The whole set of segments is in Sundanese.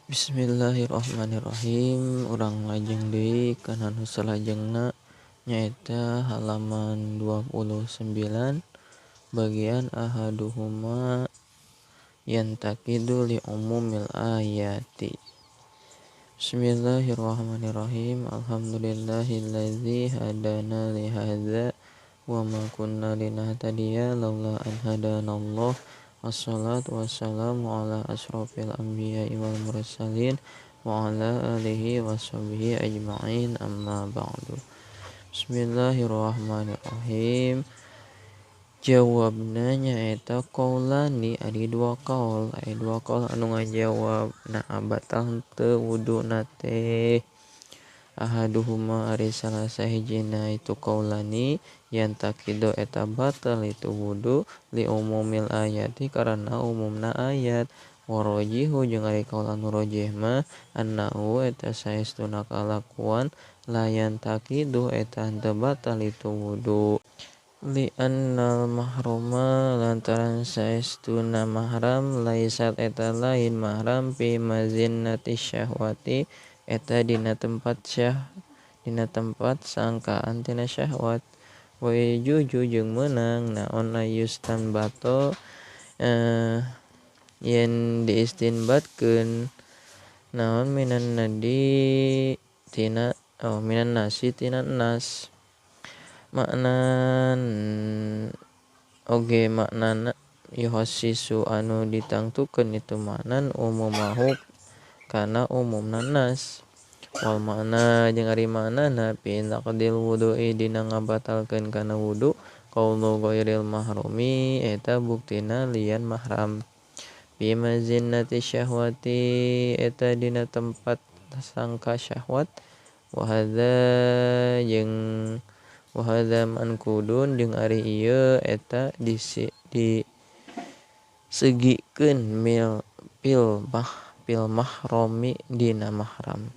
Bismillahirrahmanirrahim. Urang lajeng deui kana nu salajengna nyaeta halaman 29 bagian ahaduhuma yantaqidu li umumil ayati. Bismillahirrahmanirrahim. Alhamdulillahillazi hadana li hadza wa ma kunna linahtadiya laula an hadanallah. Wassalatu wassalamu ala asrofil anbiya'i wal mursalin wa ala alihi washabihi ajma'in, amma ba'du. Bismillahirrahmanirrahim. Jawabna nyaeta qaulani, ari dua qaul, ari dua qaul anu ngajawab na batal teu wuduna teh. Ahaduhuma ari salah sahijina itu qaulani yantaqidu eta batal itu wudu li umumil ayati karena umumna ayat. Warajihu jeung ari kaul anu rajih mah annahu eta saestuna kalakuan la yantaqidu eta henteu batal itu wudu. Li annal mahruma lantaran saestuna mahram laisat eta lain mahram fi mazinnati syahwati eta dina tempat syah dina tempat sangkaan tina syahwat. Wa juju jeung meunang naon ayustanbato yen diistinbatkeun naon minan nadi tina oh minan nasi tina nas maknan oge maknana yuhassisu anu ditangtukeun itu maknan umumahu kana umumna nas. Wal makna jeung ari maknana fi naqdil wudu'i dina ngabatalkeun kana wudu qaulu ghairil mahrumi eta buktina lian mahram. Fi mazinnati syahwati eta dina tempat sangka syahwat. Wa hadza jeung wa hadza manqudun jeung ari ieu eta di segikeun mil pil bah pil mahromi dina mahram.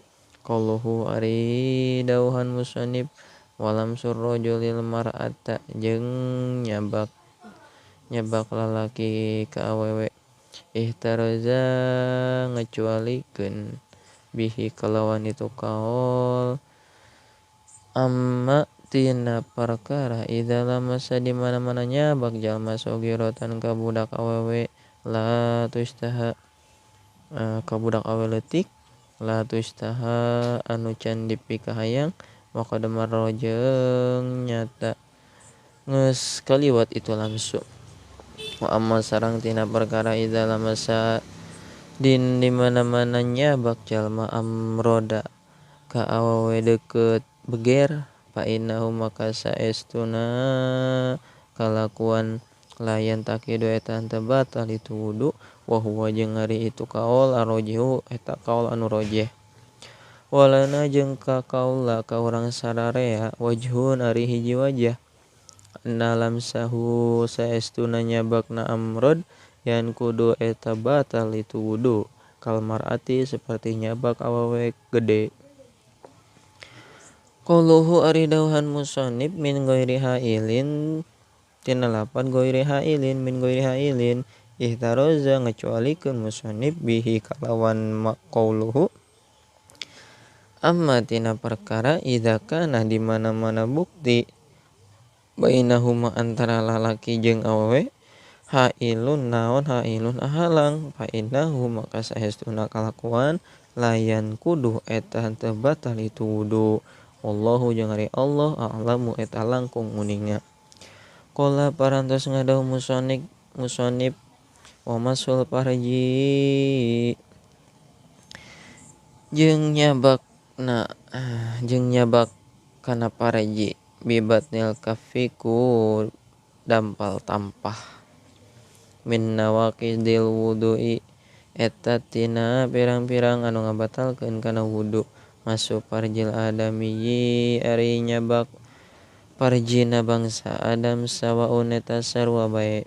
Qauluhu ari dauhan musannif walam surrajulil mar'ata jeung nyabak nyabak lalaki ka awewe ihtaraza ngecualikeun bihi kalawan itu kaol amma tina perkara idza lamasa di mana-mana nyabak jalma sogirotan ka budak awewe la tustaha ka budak awe leutik la tustaha anu can dipikahayang wa qad marra jeung nyata geus kaliwat itu lamsu. Wa amma sareng tina perkara idza lamasa din di mana-mana nyabak jalma amroda ka awewe deukeut beger fa innahu maka saestuna kalakuan layan takidu eta henteu batal itu wudu. Wa huwa jeung ari itu kaul arrojihu eta kaul anu rojih. Walana jeung ka kaula ka urang sararea wajhun ari hiji wajah nalam sahu saestuna nyabakna amrod yan kudu eta batal itu wudu kal mar'ati seperti nyabak awewe gede. Qauluhu ari dauhan musannif min ghairi hailin tina lapan ghairi hailin min ghairi hailin ihtaroza ngecualikeun musannif bihi kalawan qauluhu amma tina perkara idza kana di mana-mana bukti bainahuma antara lalaki jeung awewe hailun naon hailun ahalang fa innahu maka saestuna kalakuan layan kudu eta henteu batal itu wudu. Wallahu jeung ari Allah a'lamu eta langkung uninga. Qala parantos ngadau musannif wa masul parji jeung nyabakna jeung nyabak kana parji bibatnil kafiku dampal tampah min nawaqidil wudu'i eta tina pirang-pirang anu ngabatalkeun kana wudu. Masuk parjil adamiyyi ari nyabak parjina bangsa Adam sawaun eta sarua bae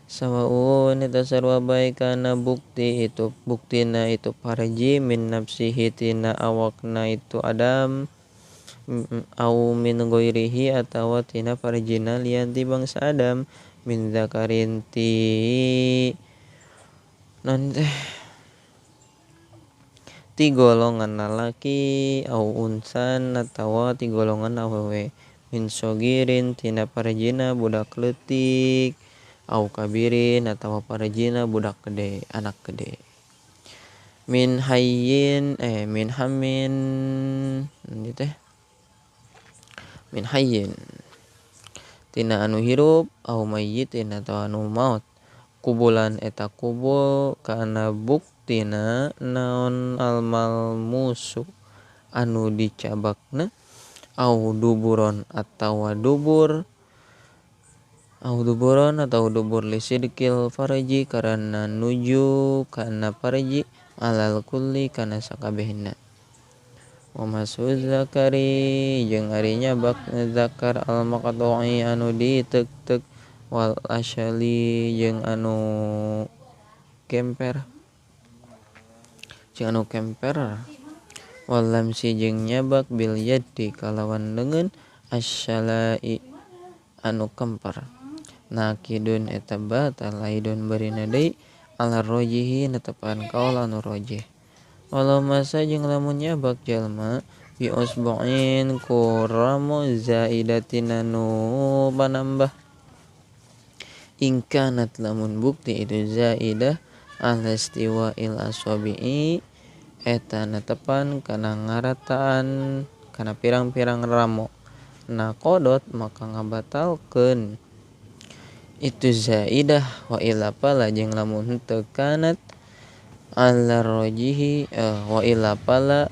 sawaun eta sarua bae kana bukti itu buktina itu parji min nafsihi tina awakna itu Adam au min ghairihi atawa tina parjina lian ti bangsa Adam min zakarin ti non teh Ti golongan lalaki au unsan atawa ti golongan awewe min sogirin tina parjina budak leutik au kabirin atawa parjina budak gede anak gede min hayyin min hamin teh min hayyin tina anu hirup au mayyitin atawa anu maot kubulan eta kubul kana buktina naon almalmusu anu dicabakna au duburon atawa dubur au duburon atau dubur lisidkil farji karana nuju kana farji alal kulli kana sakabehna wa masu zakari jeung ari nyabak zakar al maqtu'i anu ditek-tek wal asyali jeung anu kemper wal lamsi jeung nyabak bil yadi kalawan leungeun asyalai anu kemper nakidun eta batal aidon barina deui ala rojihi netepan kaul anu rojih walau masa jeung lamun nyabak jalma bi usbu'in ku ramo zaidatin anu panambah ingkanat lamun bukti itu zaidah ala istiwa'il asabi'i eta netepan kana ngarataan kana pirang-pirang ramo naqodot maka ngabatalkeun itu zaidah wa illa pala jeung lamun henteu kanat ala rojihi wa illa pala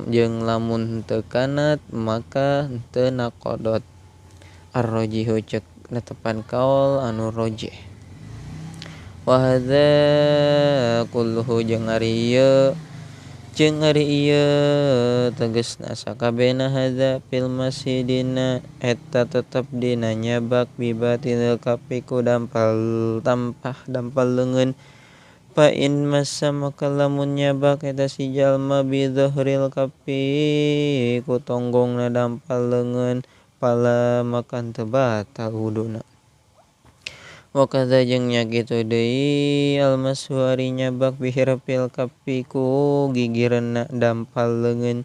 jeung lamun henteu kanat maka henteu naqodot arrojihu cek netepan kaul anu rojih wa hadza kulluhu jeung ari ieu tegasna sakabehna hadza fil masjidina eta tetep dina nyabak bibatil kapi ku dampal tampah dampal leungeun fa in massa maka lamun nyabak eta si jalma bi dhahril kapi ku tonggongna dampal leungeun pala maka teu batal wuduna wa kadza jeung nya kitu deui almasu ari nyabak bihirfil kapi ku gigireunna dampal leungeun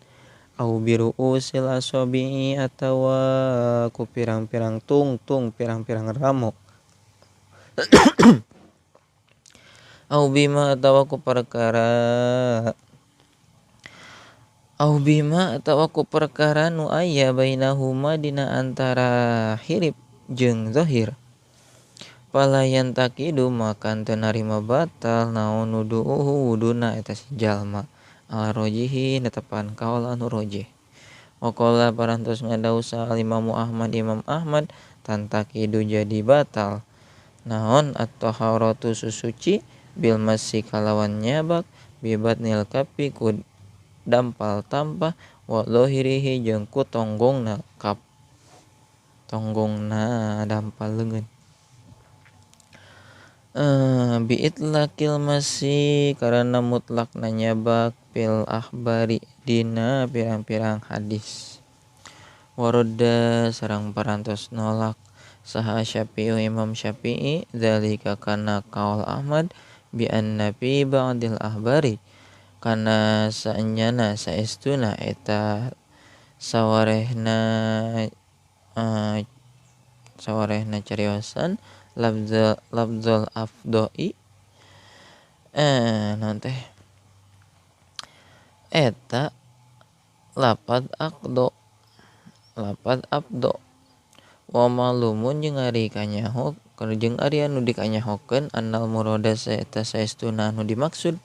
au biruusil asabi'i atawa ku pirang-pirang tungtung pirang-pirang ramo au bima atawa ku perkara au bima atawa ku perkara nu aya bainahuma dina antara hirib jeung zahir palayan takidu maka teu narima batal naon wudu'uhu wuduna eta si jalma ala rojihi netepan kaul anu rojih waqala parantos ngadausa al-Imamu Ahmad Imam Ahmad tantakidu jadi batal naon at-taharatu susuci bil masi kalawan nyabak bibatnil kapi ku dampal tampah wa zahirihi jeung ku tonggongna kap tonggongna dampal leungeun biitlaqil masi karena mutlakna nyabak fil akhbari dina pirang-pirang hadis waradda sareng parantos nolak saha Syafi'i Imam Syafi'i zalika kana kaul Ahmad bi anna fi ba'dil akhbari kana saenyana saestuna eta sawarehna sawarehna cariosan lafzul afdoi naon teh eta lapad aqdo lapad abdo wa malumun jeung ari kanyaho jeung ari anu dikanyahokeun annal murada eta saestuna anu dimaksud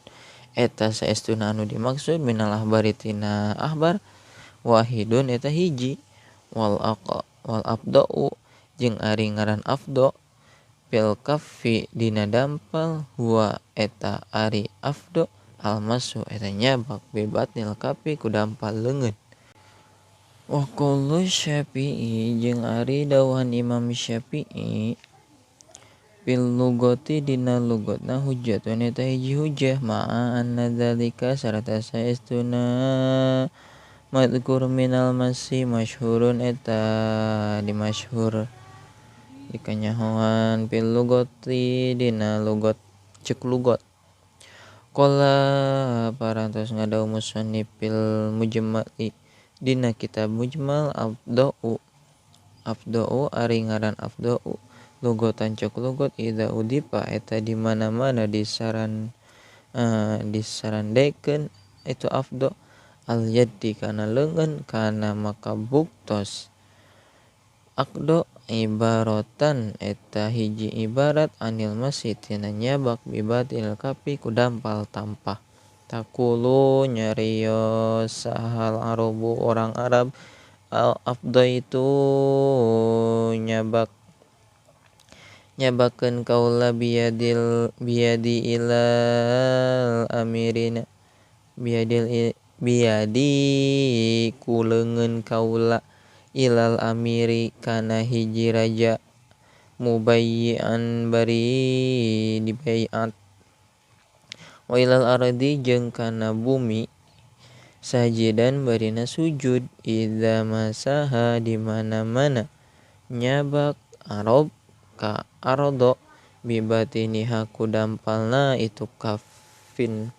eta saestuna anu dimaksud minal ahbari tina ahbar wahidun eta hiji wal aqa wal abdau jeung ari ngaran afdo fil kaffi dina dampal huwa eta ari afdo almasu eta nyabak bibatnil kafi ku dampal leungeun wa qaulu Syafi'i jeung ari dawuhan Imam Syafi'i fil lugati dina lugatna hujjatun eta hiji hujjah ma'a anna dzalika sarta saestuna madhkur minal masi masyhurun eta dimasyhur dikanyahoan fil lugati dina lugat cek lugat Qala parantos ngadau musannif fil mujmali dina kitab mujmal afdau afdau ari ngaran afdau lugotan cek lugot idza udifa eta di mana-mana disarandekeun itu afdo al yaddi kana leungeun kana maka buktos akdo ibaratan eta hiji ibarat anil masih tina nyabak bibatil kapi ku dampal tampah takulu nyarios sahal arabu orang Arab al afdo itu nyabak nyabakeun kaula biyadil biyadi ilal amirina biyadil biyadi ku leungeun kaula ilal amiri kana hiji raja mubayyi'an bari dibaiat wa ilal ardi jeung kana bumi sajidan barina sujud idza masaha di mana-mana nyabak arob ka ardo bibatiniha ku dampalna itu kafin.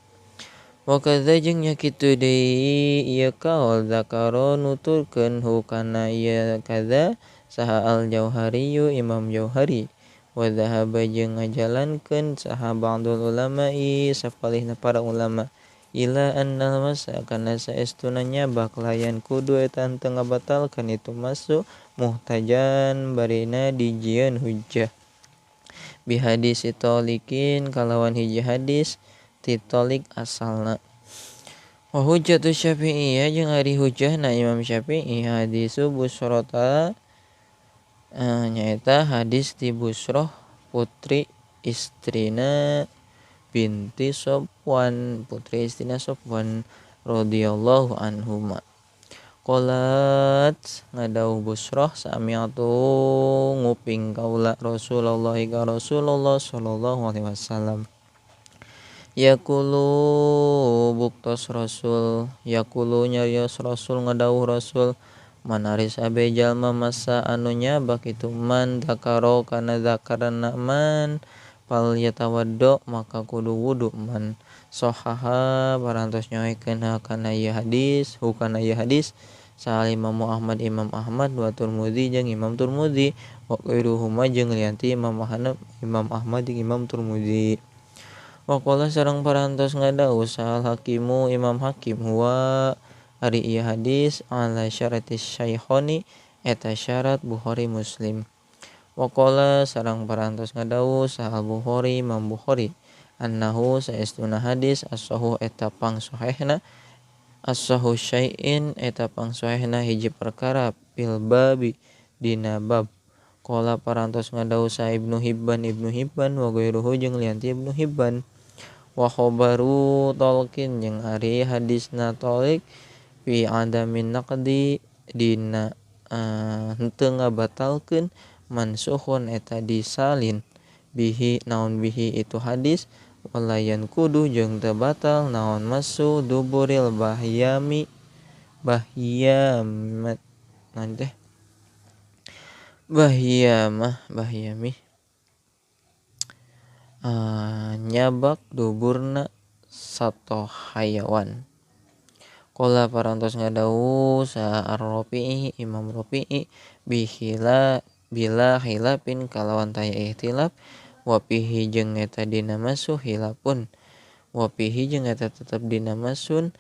Wa kadza jeung nya kitu deui ieu kaul zakaro nuturkeun hu kana ieu kadza saha al jauhariyu Imam Jauhari wa dhahaba jeung ngajalankeun saha ba'dul ulama'i sapalihna para ulama ila annal masa kana saestuna nyabak layan kudu eta henteu ngabatalkeun itu masuk muhtajan barina dijieun hujjah bihadis tolikin kalawan hiji hadis titolik asalna. Wa hujjatu Syafi'iyah jeung ari hujjahna Imam Syafi'i hadisu Busrota nyaeta hadis ti Busroh putri istrina binti Sofwan putri istrina Sofwan radhiyallahu anhuma. Qalat ngadauh Busroh sami'tu nguping kaula Rasulullah ka Rasulullah sallallahu alaihi wasallam yaqulu buktos Rasul yaqulu nyarios Rasul ngadauh Rasul manaris abe jalma masa anu nyabak itu man zakaro kana zakarna man fal yatawaddo maka kudu wudu man sohaha parantos nyoekeun kana ieu hadis hukana ieu hadis sahal Imam Ahmad Imam Ahmad wa Turmudi jeung Imam Turmudi wa ghairuhuma jeung lianti Imam Ahmad jeung Imam Turmudi. Waqala sareng parantos ngadawuh sahal hakimu Imam Hakim huwa ari ieu hadis ala syaratis syaikhoni eta syarat Bukhari Muslim. Waqala sareng parantos ngadawuh sahal Bukhari Imam Bukhari annahu saestuna hadis as-sahih eta pangsohehna as-sahu syai'in eta pangsohehna hiji perkara fil babi dina bab. Qala parantos ngadawuh sa Ibnu Hibban wa ghairuhu jeung lianti Ibnu Hibban. Wa khabaru talqin jeung ari hadisna talik fi adamin naqdi dina henteu ngabatalkeun mansukhun eta disalin bihi naon bihi itu hadis walayan kudu jeung teu batal naon masu duburil bahyami bahyamat naon teh bahyamah bahyami nyabak duburna sato hayawan. Qala parantos ngadawuh sa Ar-Rafi'i Imam Rafi'i bihila bila khilafin kalawan taya ikhtilaf wa fihi jeung eta dina masu khilafun wa fihi jeung eta tetep dina masun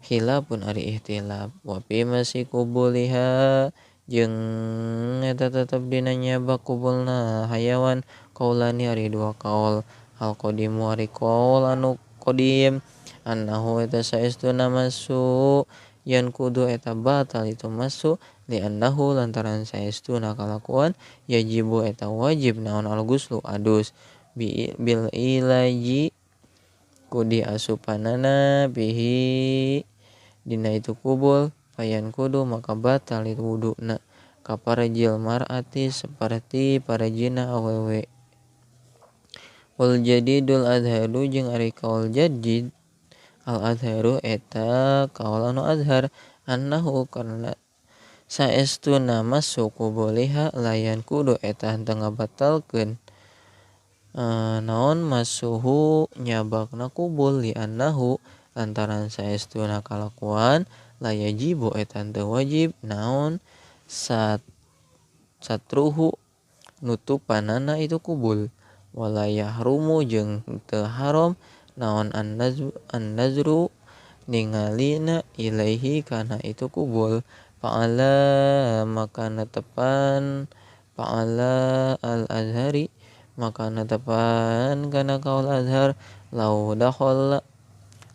khilafun ari ikhtilaf wa fi masi kubuliha jeung eta tetep dina nyabak kubulna hayawan kaulani ari dua kaul al qadimu ari kaul anu qadim annahu eta saestuna masu yan kudu eta batal itu masu li annahu lantaran saestuna kalakuan yajibu eta wajib naon al guslu adus bil ilaji kudi asupanana bihi dina itu kubul payan kudu maka batal itu wuduna kaparajil mar'ati seperti parajina awewe. Wal jadidul adharu jeung ari kaul jadid al adharu eta kaul anu adhar annahu karena saestuna masuk kubuliha layan kudu eta henteu ngabatalkeun Naon masuhu nyabakna kubul li annahu lantaran saestuna kalakuan la yajibu eta teu wajib naon satruhu nutupanana itu kubul wala yahrumu jeung teu haram naon an-nazru ningalina ilaihi kana itu kubul fa'ala maka netepan fa'ala al-azhari maka netepan kana kaul azhar lau dakhala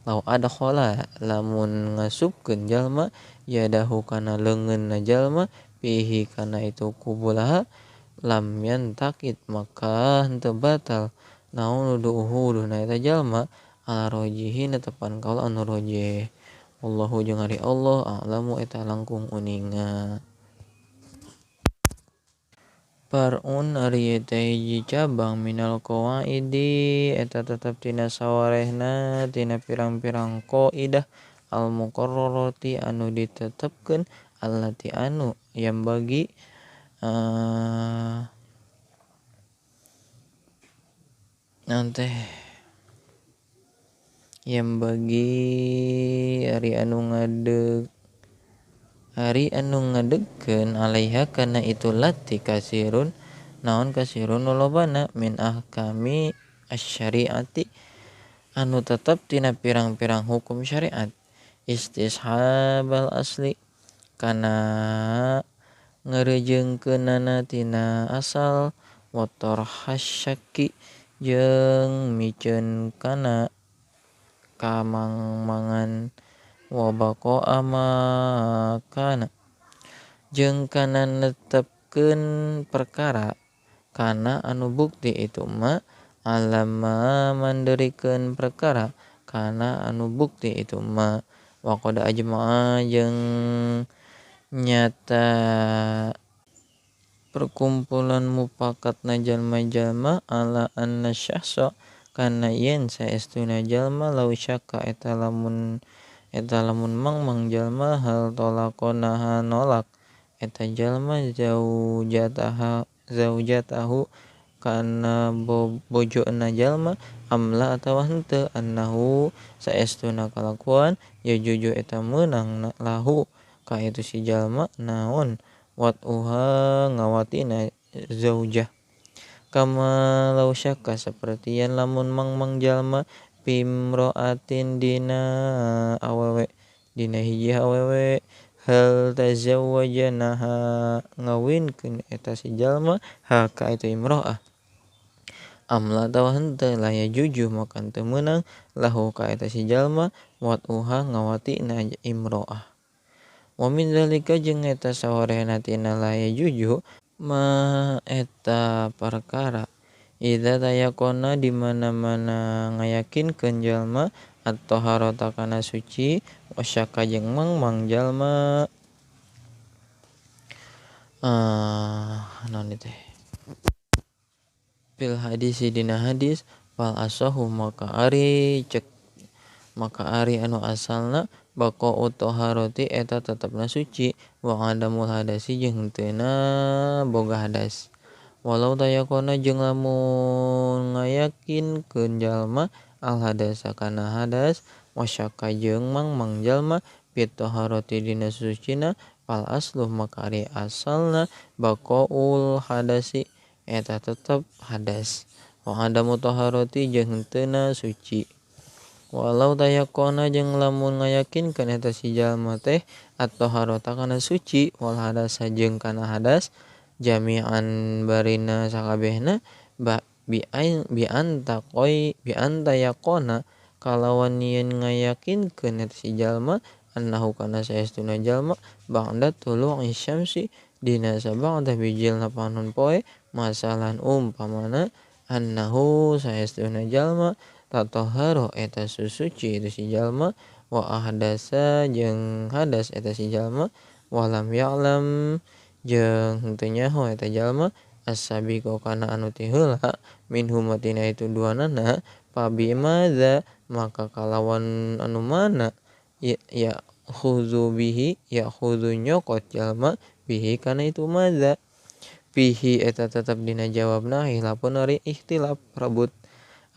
lau adkhala lamun ngasupkeun jalma yadahu kana leungeunna jalma pihi kana itu kubulaha lam yantakit maka henteu batal naon wudu'uhu wuduna eta jalma ala rojihi netepan kaul anu rojih wallahu jeung ari Allah a'lamu eta langkung uninga. Par'un ari eta hiji cabang minal qawaidi eta tetep tina sawarehna tina pirang-pirang qaidah al muqarrarati anu ditetepkeun allati anu yang bagi naon teh yang bagi ari anu ngadeg ari anu ngadegkeun alaiha kana itu lati kasirun naon kasirun lolobana min ahkami asy-syariati anu tetep tina pirang-pirang hukum syariat istishabal asli kana ngerejeungkeunana tina asal wa tarhasyaki jeung miceun kana kamangmangan wa baqa'a ma kana jeung kana netepkeun perkara kana anu bukti itu ma alama manderikeun perkara kana anu bukti itu ma wa qad ajma'a jeung nyata perkumpulan mupakatna jalma-jalma ala anna syakhsa kana yen saestuna jalma lau syakka eta lamun mangmang jalma hal tolaqonaha nolak eta jalma zaujatahu kana bojona jalma amla atawa henteu annahu saestuna kalakuan yajuju eta meunang lahu ka itu si jalma naon wat'uha ngawatina zaujah kama lau syakka saperti yen lamun mangmang jalma pimroatin dina awewe dina hiji awewe hal tazawwaja naha ngawinkeun eta si jalma ha ka itu imro'ah amla tawa henteu la yajuju maka teu meunang lahu ka eta si jalma wat'uha ngawatina imro'ah wa min zalika jeung eta sawarehna tina la yajuju ma eta perkara idza tayaqona di mana-mana ngayakinkeun jalma at-taharata kana suci wa syakka jeung mangmang jalma naon teh fil hadis dina hadis fal asahu maka ari cek maka ari anu asalna baqa'u taharati eta tetepna suci wa adamul hadasi jeung henteu boga hadas walau tayaqona jeung lamun ngayakinkeun jalma al hadasa kana hadas wa syakka jeung mangmang jalma fi taharati dina sucina fal aslu maka ari asalna baqaul hadasi eta tetep hadas wa adamu taharati jeung henteu suci walau tayaqona jeung lamun ngayakinkeun eta si jalma teh at-taharata kana suci wal hadasa jeung kana hadas jami'an barina sakabehna bi anta yaqona kalawan yen ngayakinkeun eta si jalma annahu kana saestuna jalma ba'da tulu'i syamsi dina sabada bijilna panon poe masalan umpamana annahu saestuna jalma tatahharu eta susuci itu si jalma wa ahdasa jeung hadas eta si jalma walam ya'lam jeung henteu nyaho eta jalma as-sabiqu kana anu ti heula minhu matina itu duanana fabimadza maka kalawan anu mana ya khuzu bihi ya khuzu nyokot jalma bihi kana itu madza Pihi eta tetep dina jawabna hilapun ari ikhtilaf rebut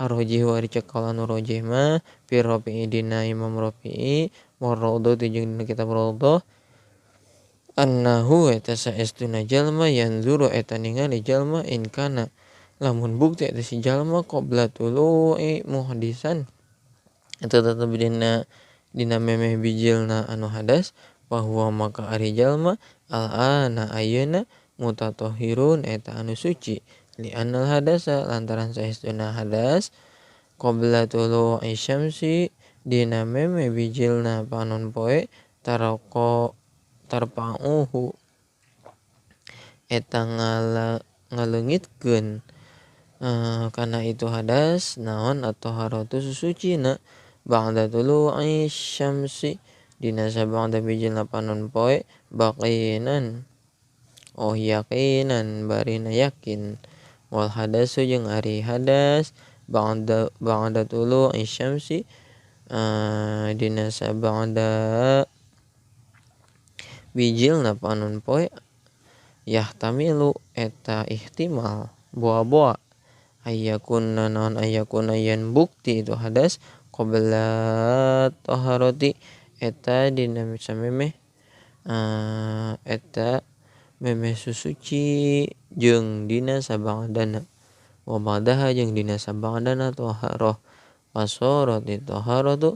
arrojih wa ari cek kaul anu rojih mah fi rafi'i dina Imam Rafi'i wa raudhah jeung dina kitab Raudhah annahu eta saestuna jalma yanzuru eta ningali jalma in kana lamun bukti eta si jalma qabla tulu'i muhdisan eta tetep dina memeh bijilna anu hadas bahwa maka ari jalma al-ana ayeuna mutatahhirun eta anu suci li annal hadasa lantaran saestuna hadas qabla tulu'i syamsi dina meme bijilna panon poe taroko tarpa'uhu eta ngaleungitkeun kana itu hadas naon atau haratu susucina ba'da tulu'i syamsi dina sabada bijilna panon poe baqinan oh yaqinan barina yakin wal hadasu jeung ari hadas ba'da tulu'i syamsi dina sabada bijilna panon poe yahtamilu eta ihtimal boa-boa ayakuna naon ayakuna yen bukti itu hadas qabla taharati eta dina samemeh eta memeh susuci jeung dina sabadana wa ba'daha jeung dina sabadana taharah fasorati taharatu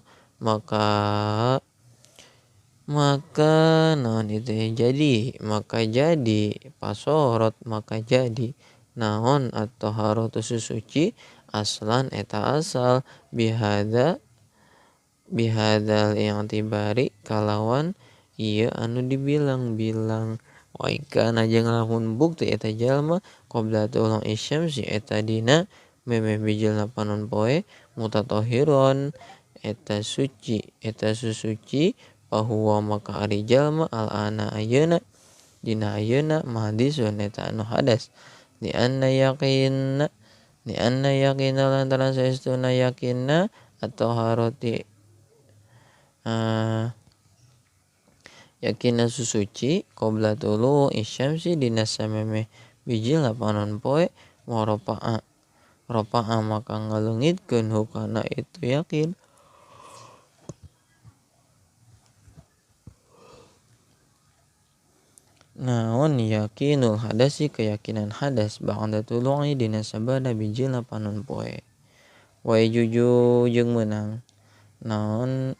maka naon itu jadi maka jadi pasorot maka jadi naon at-taharatu susuci aslan eta asal bihadzal i'tibari kalawan ieu anu dibilang-bilang wa kana jeung lamun bukti eta jalma qabla tulu'i syamsi eta dina memeh bijilna panon poe mutatahhiron eta suci eta susuci bahwa maka ari jalma al-ana ayeuna dina ayeuna mahdisun eta anu hadas li anna yaqina lantaran saestuna yakinna atau haroti yakinna susuci qabla tulu'i syamsi dina samemeh bijilna panon poe wa rafa'a maka ngaleungitkeun hukana itu yakin. Naon yakinul hadasi keyakinan hadas ba'da tulu'i dina sabada bijilna panon poe wa juju jeung meunang naon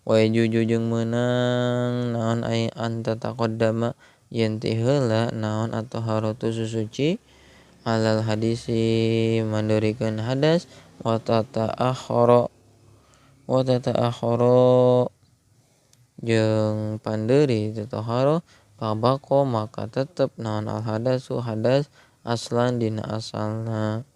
wa juju jeung meunang naon ay anta taqaddama yen ti heula naon at-taharatu susuci alal hadisi mandorikeun hadas wa tata'akhara jeung pandeuri teu taharah pabako maka tetep naon al hadasu hadas aslan dina asalna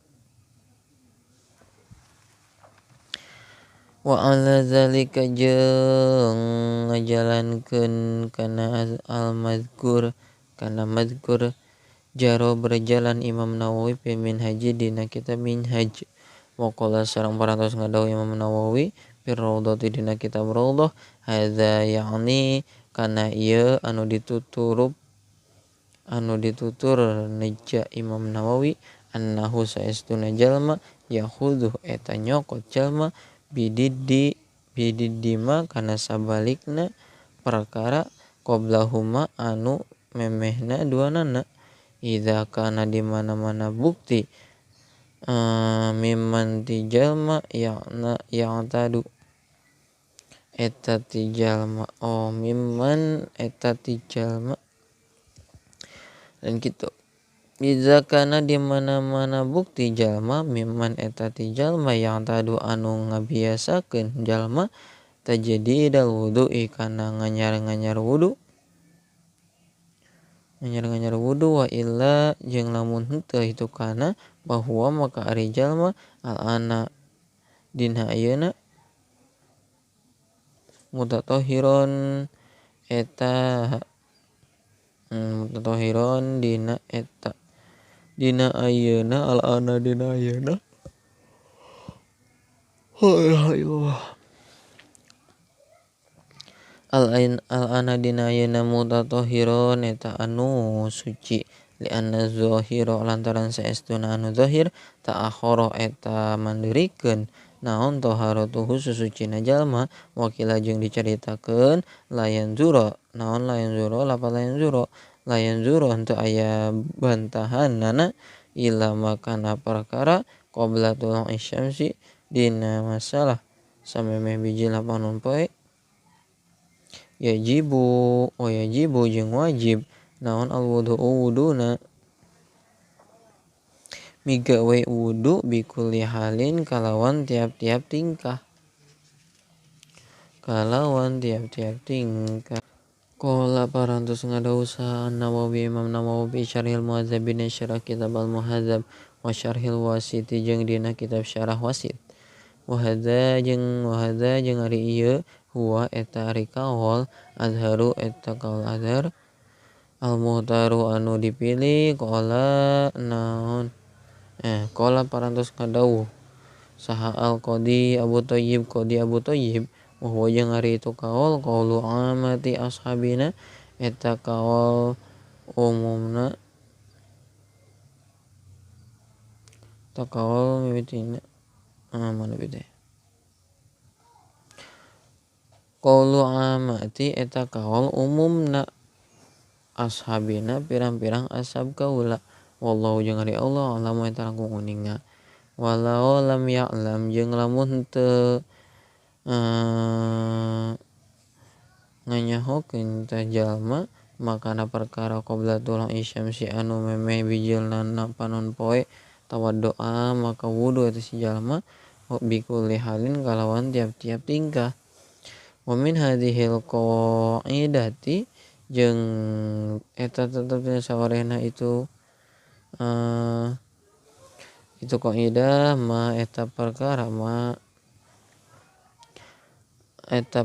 wa ala zalika jeung ngajalankeun kana al mazkur kana mazkur jaro berjalan Imam Nawawi fi Minhaj dina kitab Minhaj wa qala sareng parantos ngadawuh Imam Nawawi fi Raudhati dina kitab Raudhah hadza ya'ni kana ieu anu ditutur neja Imam Nawawi annahu saestuna jalma yakhudhu eta nyokot jalma bididdi ma kana sabalikna perkara qablahuma anu memehna duanana idza kana di mana-mana bukti mimman ti jalma ya'tadu eta ti jalma oh mimman eta ti jalma dan gitu idza kana di mana-mana bukti jalma mimman eta ti jalma yang tadu anu ngabiasakeun jalma tajdidal wudu'i kana nganyar-nganyar wudu wa illa jeung lamun henteu itu kana bahwa maka ari jalma al-ana dina ayeuna mutatahhiron eta mutatahhiron dina eta dina ayeuna al-ana dina ayeuna la ilaha illallah. Al-ain al-ana dina ayeuna mutatahhiron eta anu suci li anna zahira lantaran saestuna anu zahir ta'akhara eta mandirikeun naon taharatuhu susucina jalma wakila jeung dicaritakeun layan zura naon layan zura lapat layan zura henteu aya bantahanana ila makana perkara qabla tulu'i syamsi dina masalah samemeh bijil panon poe yajibu wa yajibu jeung wajib naon al wudu'u wuduna migawe wudu bikulli halin kalawan tiap-tiap tingkah Qala parantos ngadausaha An-Nawawi Imam Nawawi syarhil Muhadzab dina syarah kitab Al-Muhadzab wa syarhil Wasiti jeung dina kitab syarah Wasit wa hadza jeung ari ieu huwa eta ari kaol azharu eta kaol azhar al-muhtaru anu dipilih qala naon qala parantos ngadawuh saha al-qadi Abu Thayyib qadi Abu Thayyib wa huwa jeung ari itu kaol qaulu amati ashabina eta kaol umumna eta kaol mimitina mana bete qaulu amati eta kaol umumna ashabina pirang-pirang ashab kaula wallahu jeung ari Allah alamu eta langkung uninga walau lam ya'lam jeung lamun teu nganyahokeun teh jalma makana perkara qabla tulu'i syamsi anu memeh bijilna panon poe tawaddoa maka wudu eta si jalma bikulli halin kalawan tiap-tiap tingkah wa min hadhil qaidati jeung eta tetep sawarehna itu itu kaidah ma eta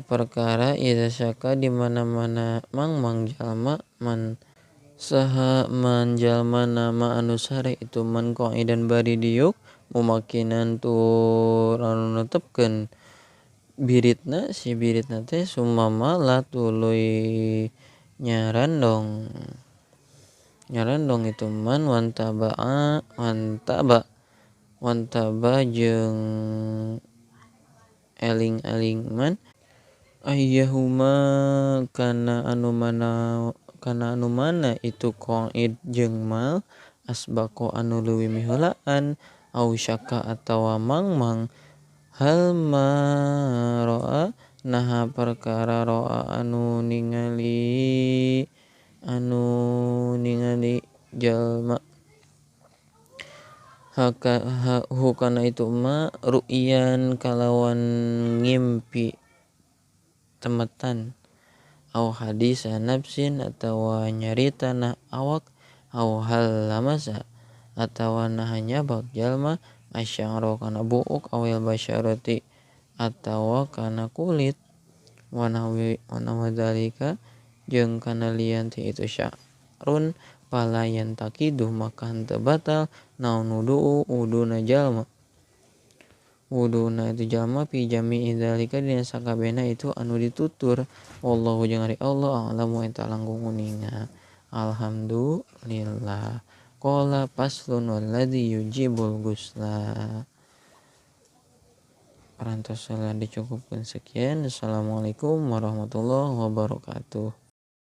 perkara idza syaka di mana-mana mangmang jalma man saha man jalma nama anu sare itu man qaidan bari diuk mumakinan tur anu netepkeun biritna si biritna teh sumama la tuluy nyarandong itu man wantaba jeung eling-eling man ayyahuma kana anu mana itu qaid jeung mal asbaqo anu leuwih miheulaan au syaka atawa mangmang hal ma ro'a naha perkara ro'a anu ningali jalma hukana itu ma ru'yan kalawan ngimpi temetan au hadisa nafsin atawa nyarita nah awak au hal lamasa atawa naha nyabak jalma asy'ara kana buuk awil basyarati atawa kana kulit wa nahwi dzalika jeung kana lian ti itu sya'run pala yantakidu maka henteu batal naon wudu wuduna jalma wuduna itu jalma fi jami'i dzalika dina sakabehna itu anu ditutur wallahu jeung ari Allah a'lamu eta langkung uninga alhamdulillah. Qala faslun walladzi yujibul ghusla. Parantos dicukupkeun sekian. Assalamualaikum warahmatullahi wabarakatuh.